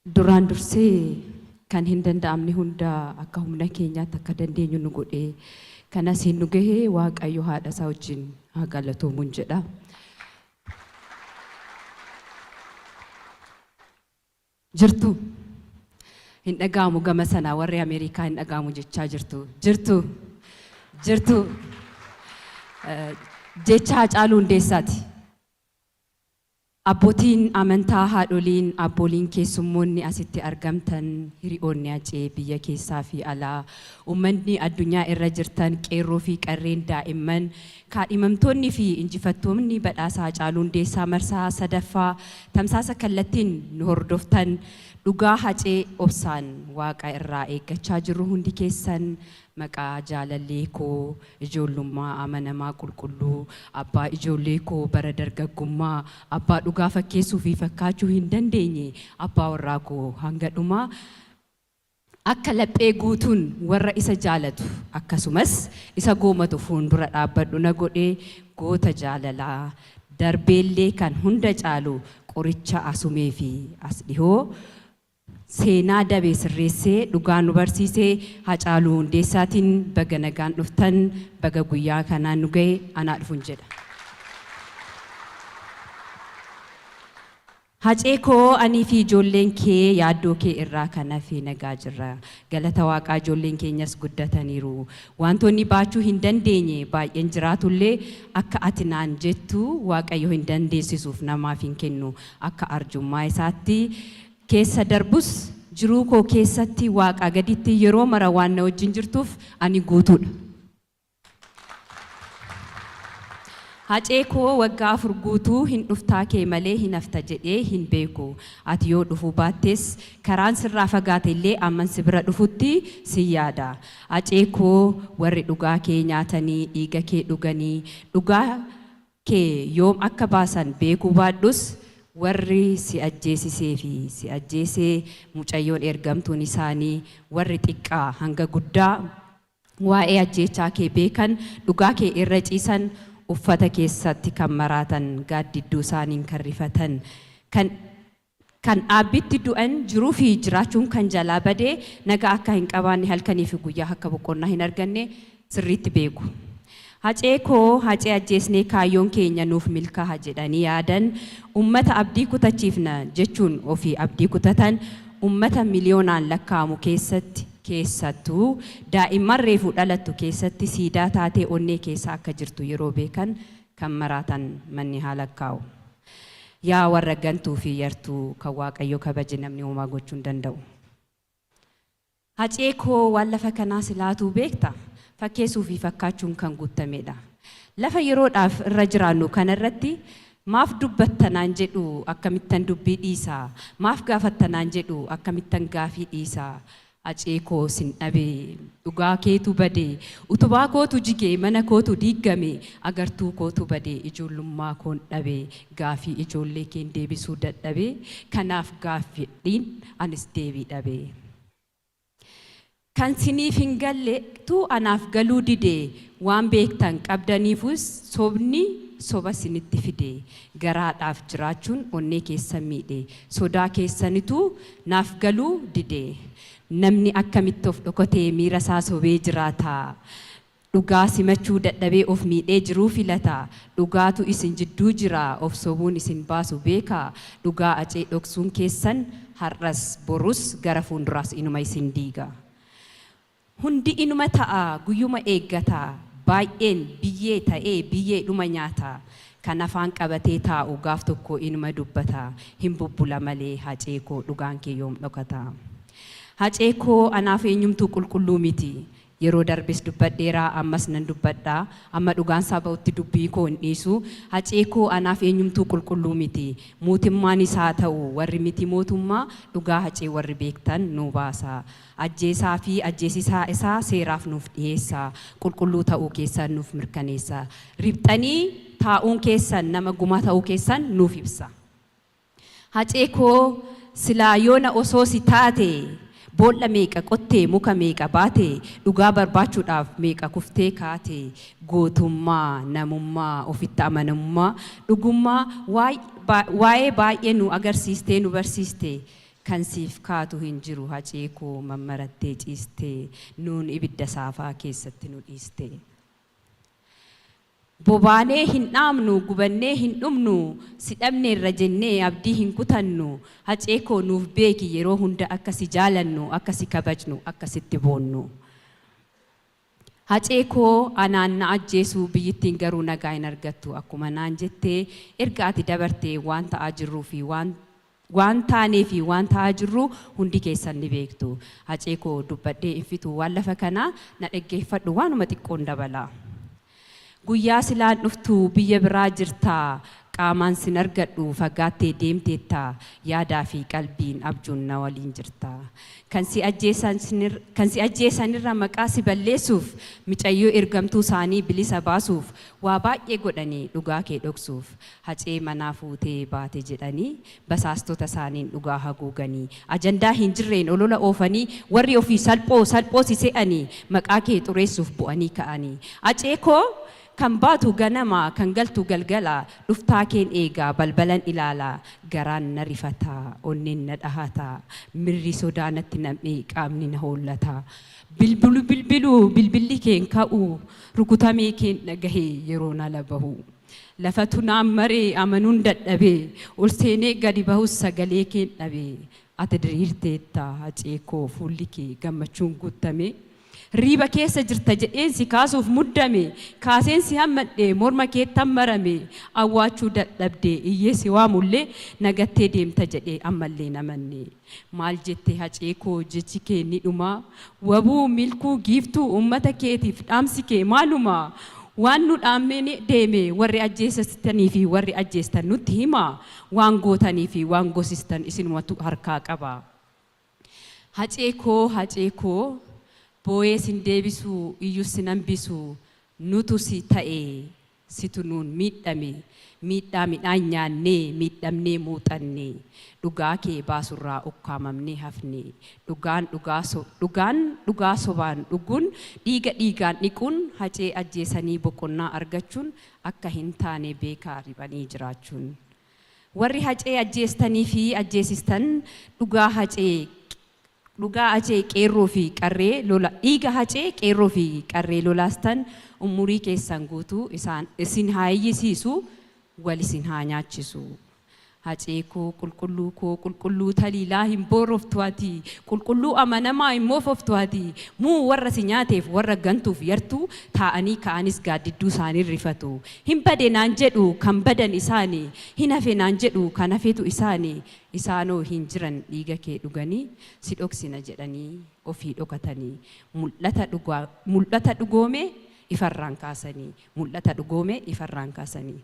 Duraan dursee kan hin danda'amne hunda akka humna keenyaatti akka dandeenyu nu godhee kan asiin nu gahee Waaqayyo haadha isaa wajjin haa galatoomuun jedha. Jirtu? Hin dhaga'amu gama sanaa warri Ameerikaa hin dhaga'amu jechaa jirtu. Jirtu? Jirtu? Jecha Hacaaluu Hundeessaati. Abbootiin amantaa, haadholiin, abbooliin, keessummoonni asitti argamtan, hiri'oonni Hacee biyya keessaa fi alaa, uummanni addunyaa irra jirtan, qeerroo fi qarreen, daa'imman, kaadhimamtoonni fi injifattoonni badhaasa Hacaaluu Hundeessaa marsaa 3ffaa tamsaasa kallattiin nu hordoftan, dhugaa Hacee obsaan waaqa irraa eeggachaa jirru hundi keessan maqaa jaalallee koo ijoollummaa amanamaa qulqulluu, abbaa ijoollee koo bara dargaggummaa, abbaa dhugaa fakkeessuu fi fakkaachuu hin dandeenye, abbaa warraa koo hanga dhumaa akka laphee guutuun warra isa jaalatu akkasumas isa goomatu fuundura dhaabbadhu na godhe goota jaalalaa darbeellee kan hunda caalu qoricha asumee fi as dhihoo Seenaa dabe sirreessee dhugaa nu barsiise Hacaaluu Hundeessaatiin baga nagaan dhuftan, baga guyyaa kanaan nu gahe, anaa dhufun jedha. Hacee koo anii fi ijoolleen kee yaaddoo kee irraa kan hafe nagaa jirra. Galata Waaqaa ijoolleen keenyas guddataniiru. Waantonni baachuu hin dandeenye baay'een jiraatullee akka ati naan jettu Waaqayyo hin dandeessisuuf namaaf hin kennu. Akka arjummaa isaatti keessa darbus jiruu koo keessatti Waaqaa gaditti yeroo mara waan na wajjin jirtuuf ani guutuudha. Hacee koo waggaa 4 guutuu hin dhuftaa kee malee hin hafta jedhee hin beeku. Ati yoo dhufuu baattes karaan sirraa fagaate illee amman si bira dhufutti sin yaada. Hacee koo warri dhugaa kee nyaatanii dhiiga kee dhuganii dhugaa kee yoom akka baasan beekuu baadhus, warri si ajjeesisee fi si ajjeese mucayyoon ergamtuun isaanii warri xiqqaa hanga guddaa waa'ee ajjeechaa kee beekan dhugaa kee irra ciisan uffata keessatti kan maraatan gaaddidduu isaaniin kan rifatan kan kan dhaabbitti du'an jiruu fi jiraachuun kan jalaa bade nagaa akka hin qabaanne halkanii fi guyyaa akka boqonnaa hin arganne sirriitti beeku. Hacee koo Hacee ajjeesnee kaayyoon keenya nuuf milkaaha jedhanii yaadan ummata abdii kutachiifna jechuun ofii abdii kutatan ummata miliyoonaan lakkaa'amu keessatti keessattuu daa'imman reefu dhalattu keessatti siidaa taatee onnee keessa akka jirtu yeroo beekan kan maraatan manni haa lakkaa'u. Yaa warra gantuu fi yartuu kan Waaqayyo kabaje namni homaa gochuu hin danda'u. Hacee koo waan lafa kanaa silaatuu beekta fakkeessuu fi fakkaachuun kan guuttameedha. Lafa yeroodhaaf irra jiraannu kana irratti maaf dubbatta naan jedhu akkamittan dubbii dhiisa? Maaf gaafatta naan jedhu akkamittan gaafii dhiisa? Hacee koo sin dhabe Dhugaa keetu bade Utubaa kootu jige Mana kootu diiggame Agartuu kootu bade Ijoollummaa koon dhabe Gaafii ijoollee keen deebisuu dadhabe Kanaaf gaaffidhiin anis deebii dhabe Kan siniif hin galle tu anaaf galuu dide Waan beektan qabdaniifus sobni soba sinitti fide Garaadhaaf jiraachuun onnee keessan miidhe Sodaa keessanitu naaf galuu dide. Namni akkamitti of dhokotee miira isaa sobee jiraata? Dhugaa simachuu dadhabee of miidhee jiruu filata? Dhugaatu isin jidduu jira of sobuun isin baasu beekaa. Dhugaa Hacee dhoksuun keessan har'as, borus, gara fuulduraas inuma isin diiga. Hundi inuma ta'a guyyuma eeggata Baay'een biyyee ta'ee biyyeedhuma nyaata Kan afaan qabatee taa'u gaaf tokko inuma dubbata Hin bubbula malee Hacee koo dhugaan kee yoom dhokata Hacee koo anaaf eenyumtuu qulqulluu miti Yeroo darbes dubbadheera ammas nan dubbadha Amma dhugaansaa ba'utti dubbii koo hin dhiisu Hacee koo anaaf eenyumtuu qulqulluu miti Mootimmaanis haa ta'u warri miti mootummaa Dhugaa Hacee warri beektan nuu baasaa Ajjeesaa fi ajjeesisaa isaa seeraaf nuuf dhiheessaa. Qulqulluu ta'uu keessan nuuf mirkaneessaa. Riphxanii taa'uun keessan nama gumaa ta'uu keessan nuuf ibsa. Hacee koo silaa yoona osoo si taate boolla meeqa qottee muka meeqa baate dhugaa barbaachuudhaaf meeqa kuftee kaate gootummaa, namummaa, ofitti amanamummaa, dhugummaa waa'ee baay'ee nu agarsiistee nu barsiiste. Kan siif kaatu hin jiru Hacee koo mammarattee ciistee nuun ibidda saafaa keessatti nu dhiiste. Bobaanee hin dhaamnu, gubannee hin dhumnu, si dhabneerra jennee abdii hin kutannu. Hacee koo nuuf beeki yeroo hunda akka si jaalannu, akka si kabajnu, akka sitti boonnu. Hacee koo anaan na ajjeesuu biyyittiin garuu nagaa hin argattu akkuma naan jettee erga ati dabartee waan ta'aa jirruu fi waan taanee fi waan ta'aa jirru hundi keessan ni beektu. Hacee koo dubbadhee hin fixu waan lafa kanaa na dhaggeeffadhu waanuma xiqqoon dabala. Guyyaa silaan dhuftu biyya biraa jirtaa qaamaan sin argadhu fagaattee deemteetta yaadaa fi qalbiin abjuun na waliin jirta. Kan si ajjeesanirra maqaa si balleessuuf micayyoo ergamtuu isaanii bilisa baasuuf waa baay'ee godhanii dhugaa kee dhoksuuf Hacee manaa fuutee baate jedhanii basaastota isaaniin dhugaa haguuganii ajandaa hin jirreen olola oofanii warri ofii salphoo salphoo si se'anii maqaa kee xureessuuf bu'anii ka'anii. Hacee koo kan baatu ganama kan galtu galgala dhuftaa keen eegaa balbalan ilaalaa garaan na rifataa onneen na dhahataa mirri sodaa natti nam'ee qaamni na hollataa bilbilu bilbilu bilbilli keen ka'u rukutamee keen dhagahee yeroon ala bahu lafatu naan maree amanuun dadhabee ol seenee gadi bahus sagalee keen dhabee ati diriirteetta Hacee koo fuulli kee gammachuun guuttame Riiba keessa jirta jedheen si kaasuuf muddame kaaseen si hammadhe morma keettan marame awwaachuu dadhabde iyyee si waamullee nagattee deemta jedhee ammallee hin amanne maal jette Hacee koo jechi kee ni dhuma wabuu milkuu giiftuu ummata keetiif dhaamsi kee maaluma waan nu dhaammee deeme warri ajjeesistanii fi warri ajjeestan nutti hima waan gootanii fi waan gosistan isinumatu harkaa qaba. Hacee koo Hacee koo Booyee sin deebisu iyyus sin hambisu Nutu si ta'e situ nuun miidhame Miidhaa midhaan nyaannee miidhamnee muuxanne Dhugaa kee baasurraa ukkaamamnee hafne Dhugaan dhugaa Dhugaan dhugaa sobaan dhuguun Dhiiga dhiigaan dhiquun Hacee ajjeesanii boqonnaa argachuun Akka hin taane beekaa riphanii jiraachuun Warri Hacee ajjeestanii fi ajjeesistan dhugaa Hacee dhugaa Hacee qeerroo fi qarree lola dhiiga Hacee qeerroo fi qarree lolaastan umurii keessan guutuu isaan isin haa iyyisiisu wal isin haa nyaachisu. Hacee koo qulqulluu koo qulqulluu taliilaa hin booroftu ati qulqulluu amanamaa hin moofoftu ati muu warra si nyaateef warra gantuuf yartuu taa'anii ka'anis gaaddidduu isaanii rifatu. Hin bade naan jedhu kan badan isaani hin hafe naan jedhu kan hafetu isaani isaanoo hin jiran dhiiga kee dhuganii si dhoksina jedhanii ofii dhokatanii mul'ata dhugaa mul'ata dhugoome ifarraan kaasanii mul'ata dhugoome ifarraan kaasanii.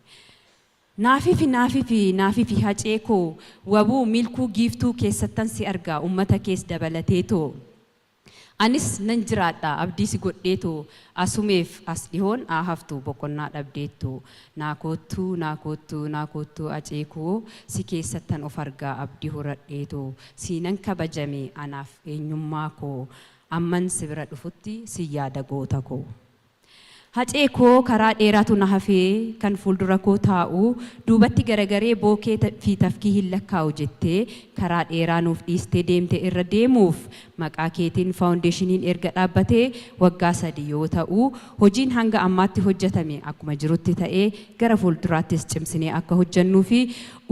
Naafifi naafifi naafifi Hacee koo wabuu milkuu giiftuu keessattan si argaa ummata kees dabalateetoo anis nan jiraadha abdii si godheetoo asumeef as dhihoon haa haftu boqonnaa dhabdeetto naa koottuu naa koottuu naa koottuu Hacee koo si keessattan of argaa abdii horadheetoo siinan kabajame anaaf eenyummaa koo amman si bira dhufutti sin yaada goota koo. Hacee koo karaa dheeraatu na hafee kan fuuldura koo taa'u duubatti garagaree bookee fi tafkii hin lakkaa'u jettee karaa dheeraa nuuf dhiistee deemte irra deemuuf maqaa keetiin faawundeeshiniin erga dhaabbatee waggaa 3 yoo ta'u hojiin hanga ammaatti hojjetame akkuma jirutti ta'ee gara fuulduraattis cimsinee akka hojjennuu fi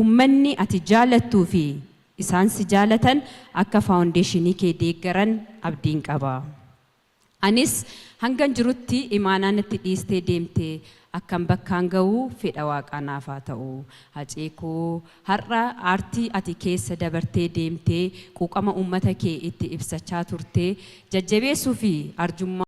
ummanni ati jaalattuu fi isaan si jaalatan akka faawundeeshinii kee deeggaran abdiin qaba. Anis hangan jirutti imaanaa natti dhiistee deemte akkan bakkaan ga'u fedha Waaqaa naaf haa ta'u. Hacee koo har'a aartii ati keessa dabartee deemte quuqama uummata kee itti ibsachaa turte jajjabeessuu fi arjummaa.